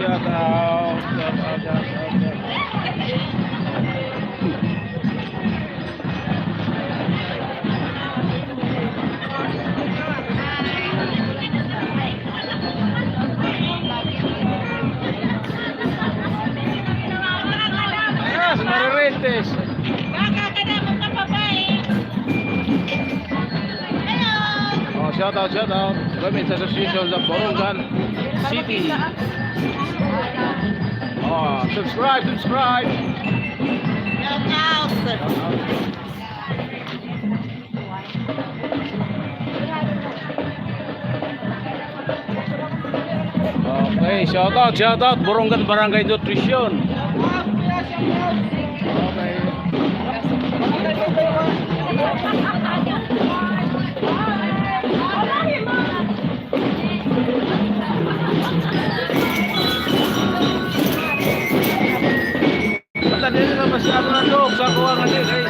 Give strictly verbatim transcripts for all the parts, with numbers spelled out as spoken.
Shout out, shout out, shout out, shout out. Yes, Marirites. Oh, shout out, shout out. Women's Association of Borongan City. Oh, subscribe, subscribe. Shout out. Okay, shout out, shout out, Borongan Barangay Nutrition. Okay. Basta dili na masyado na dog sa kuha nga dili.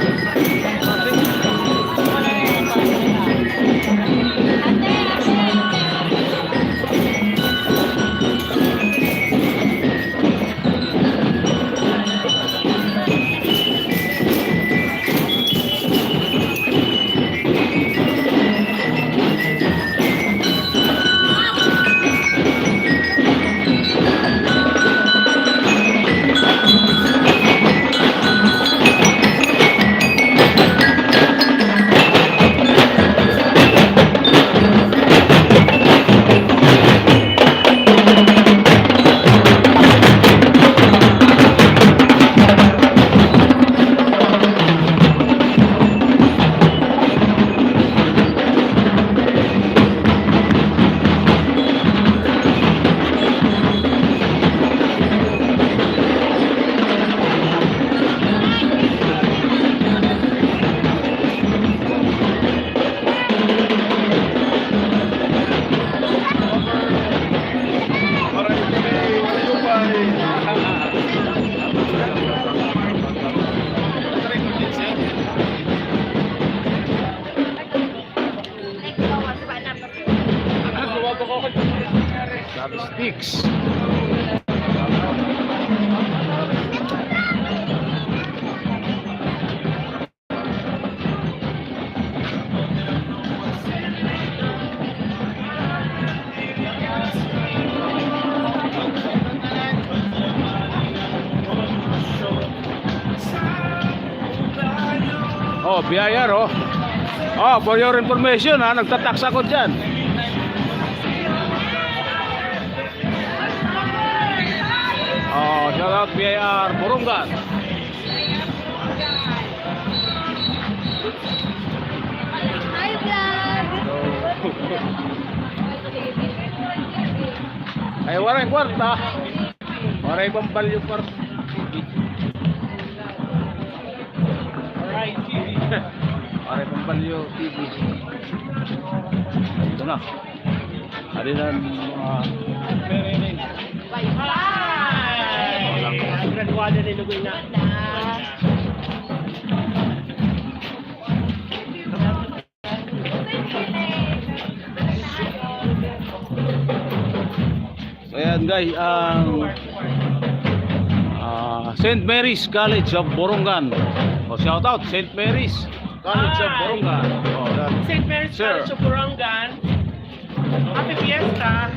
Chopsticks. Oh, B I R, oh. Oh, for your information, ha, nagta-tax ako diyan. Oh, shout out B I R Borongan. Hi, vlog. Ay, waray kwarta. Waray pambalyo par T V. Waray T V. Waray pambalyo T V. Ito na. Adi na an mga Hi! Graduada ni Lugoy na. So, ayan, guys, ang, ah, Saint Mary's College of Borongan. Oh, shout out, Saint Mary's College of Borongan. Oh, that, Saint Mary's College of Borongan. Happy Fiesta!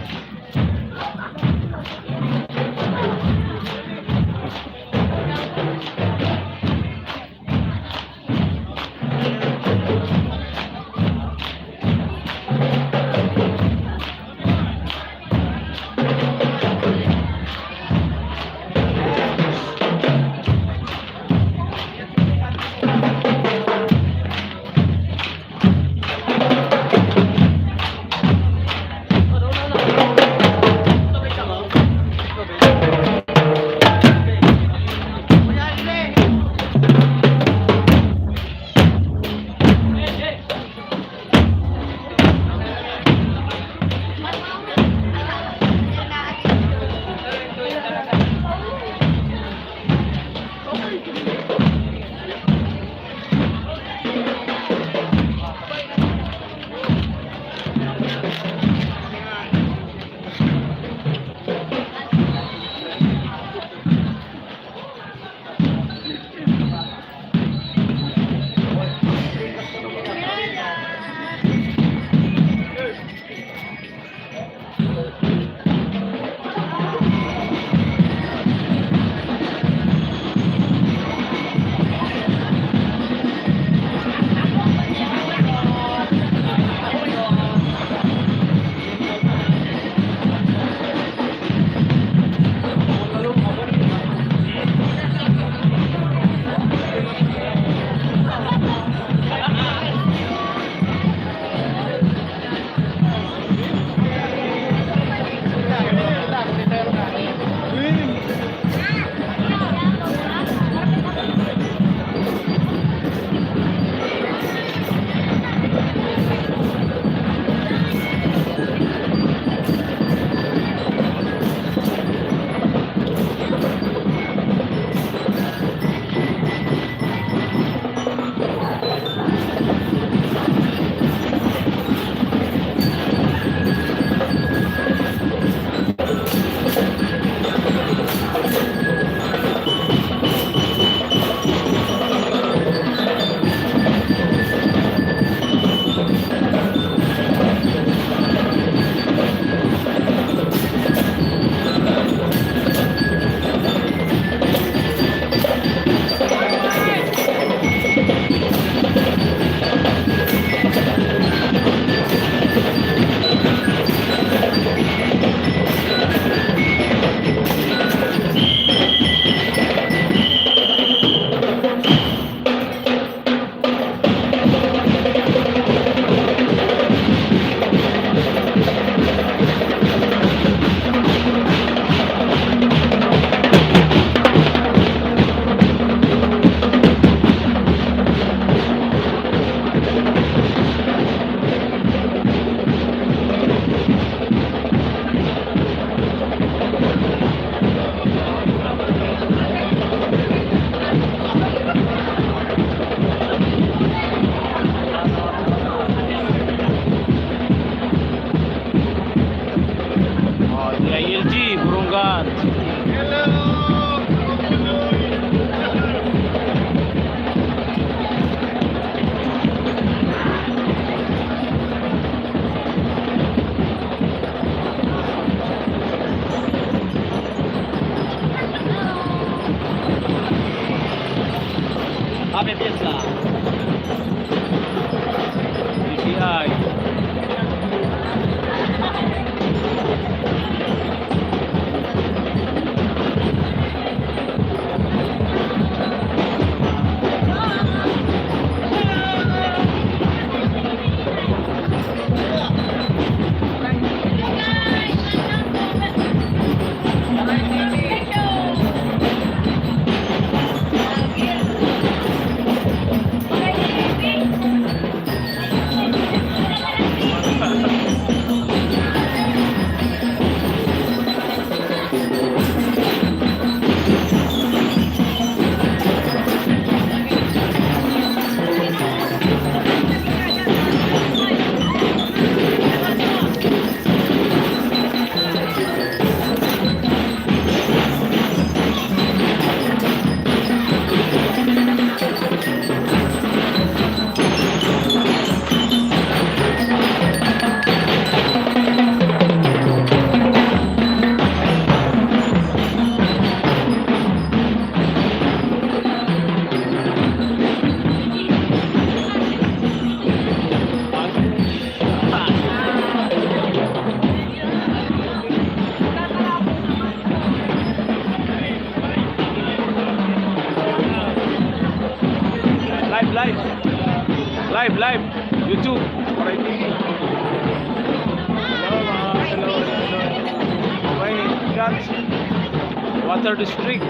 Water District.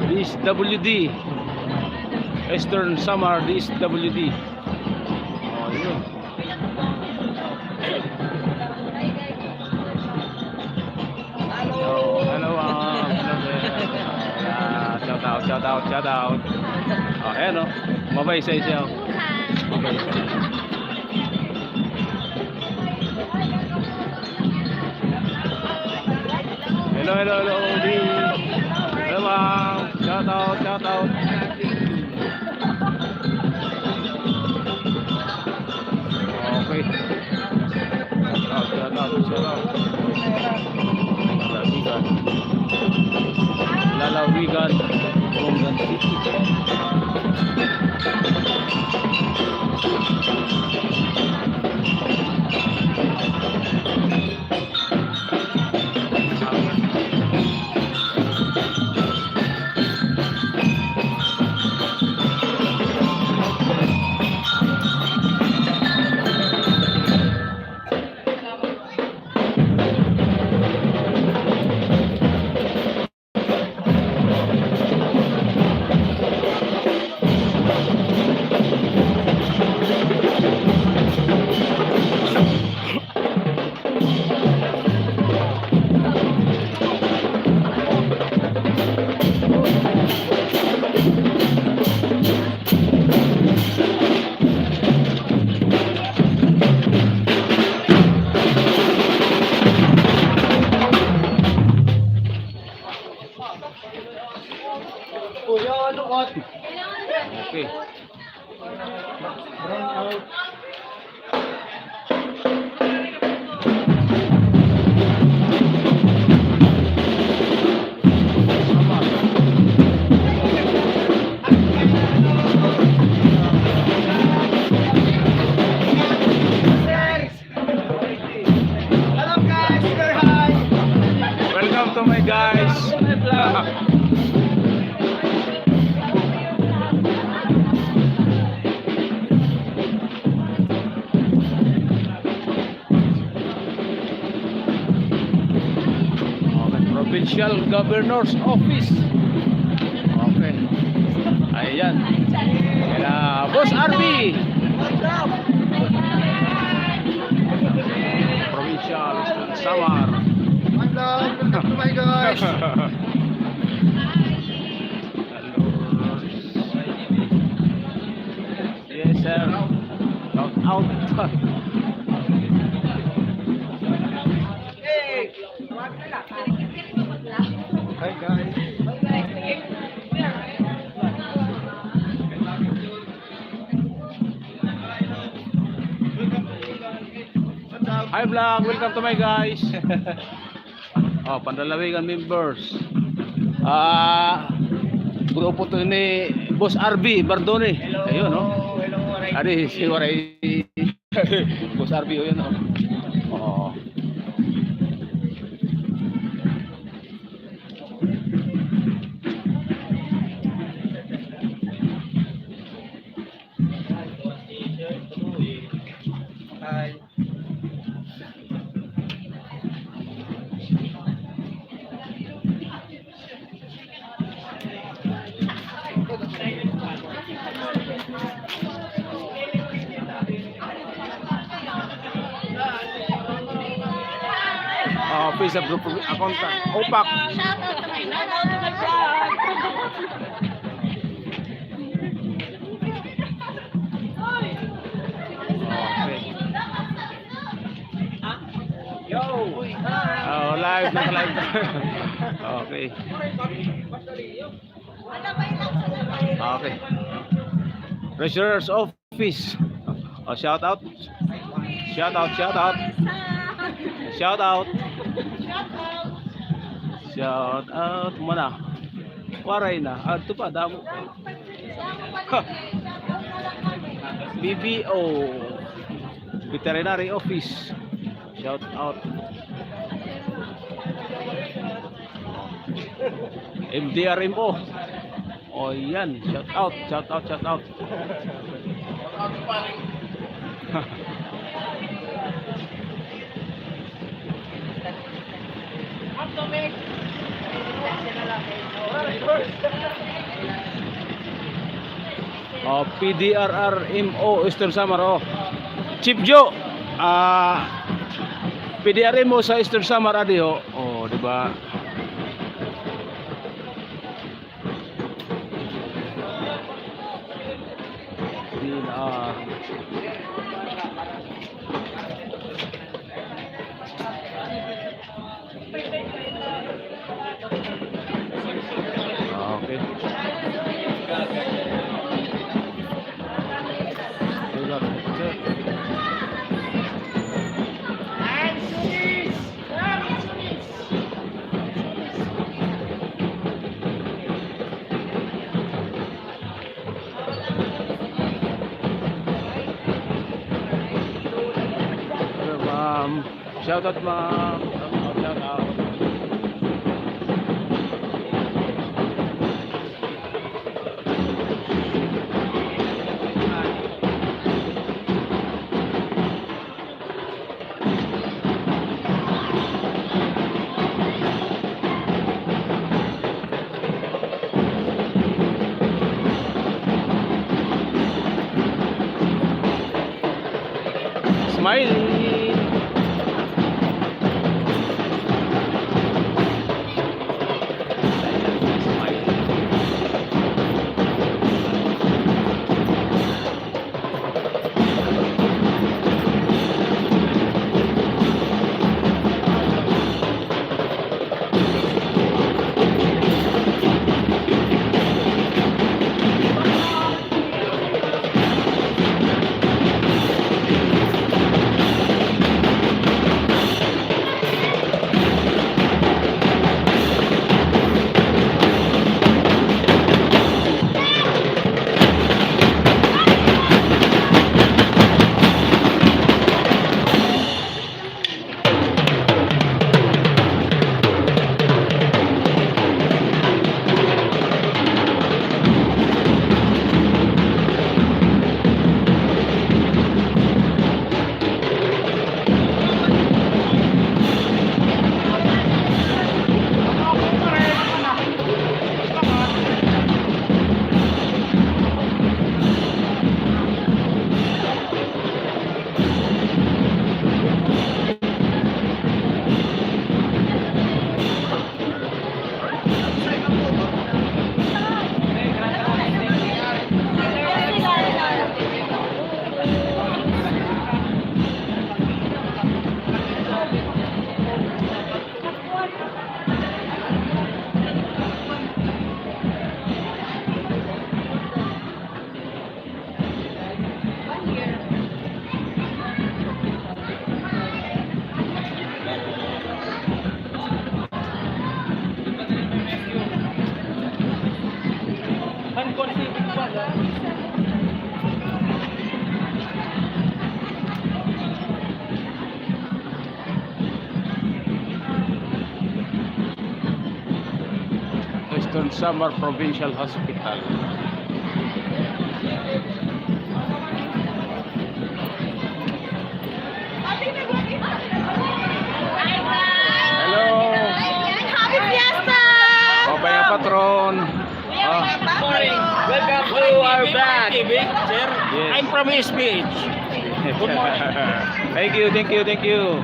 D S W D. Eastern Samar D S W D. Oh, yun. Hello, hello, ah, hello there. Ah, shout out, shout out, shout out. Oh, ayan, oh. Mabay sa isa, oh. Mabay sa isa. Hello, hello, hello, Odi. Hello, ma'am. Shout out, shout out. Okay. Shout out, shout out, shout out. Lalawigan. Lalawigan. Borongan City. Okay. Hello, guys. Say hi. Welcome to my guys. Okay, Provincial Governor's Office. Okay. Ayan. Kila Boss R B. Provincial Samar. Welcome to my guys. Hello. Yes, sir. Shout out. Hi, guys. Hi, vlog. Welcome to my guys. Oh, Panlalawigan members. Ah, grupo to ni Boss R B Bardone. Hello. Ayun, no? Hello, Waray. Ari, si Waray. Boss R B, oh, yun, oh. Oo. Hi. Ah, Office of Group Accountant. OPAC. Shout out to my vlog. Okay. Yo! Oh, live, naka-live. Okay. Okay. Treasurer's Office. Oh, shout out. Shout out, shout out. Shout out. Shout out muna. Waray na. Adto pa, damo. Ha. B B O. Veterinary Office. Shout out. M D R M O. Oh, yan. Shout out, shout out, shout out. Oh, P D R R M O Eastern Samar, oh. Chief Joe, ah, P D R M O sa Eastern Samar, adi, oh. Oh, di ba? Di na. Ah, okay. Hello, ma'am. Shout out, ma'am. Shout out, shout out. Smile. Eastern Samar Provincial Hospital. Hello. Happy Fiesta! Babay nga patron. Ah. Good morning. Welcome to our vlog. Yes. I'm from S P H. Good morning. Thank you, thank you, thank you.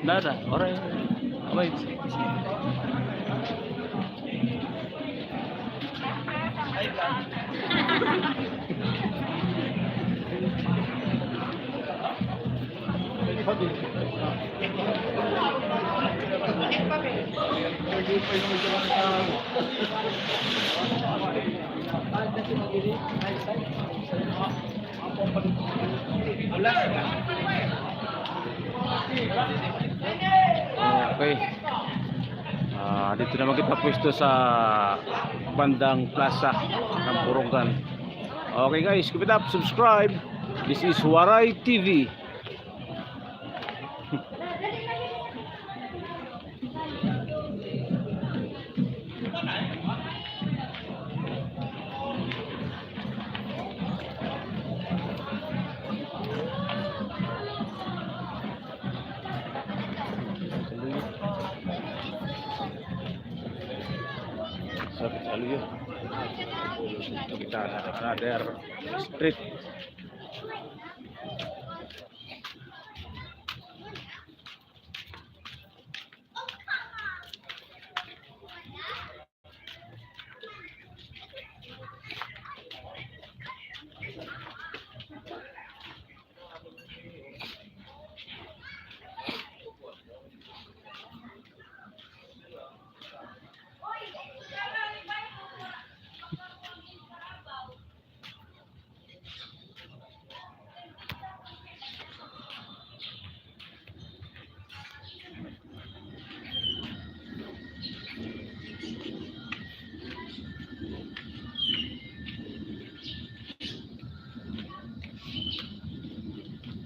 Nada, ora, wait. Okay. Ah, dito naman kita pwesto sa bandang plaza ng Borongan. Okay guys, keep it up, subscribe. This is Waray T V. Sakit sa luyo. Ito kita, another street.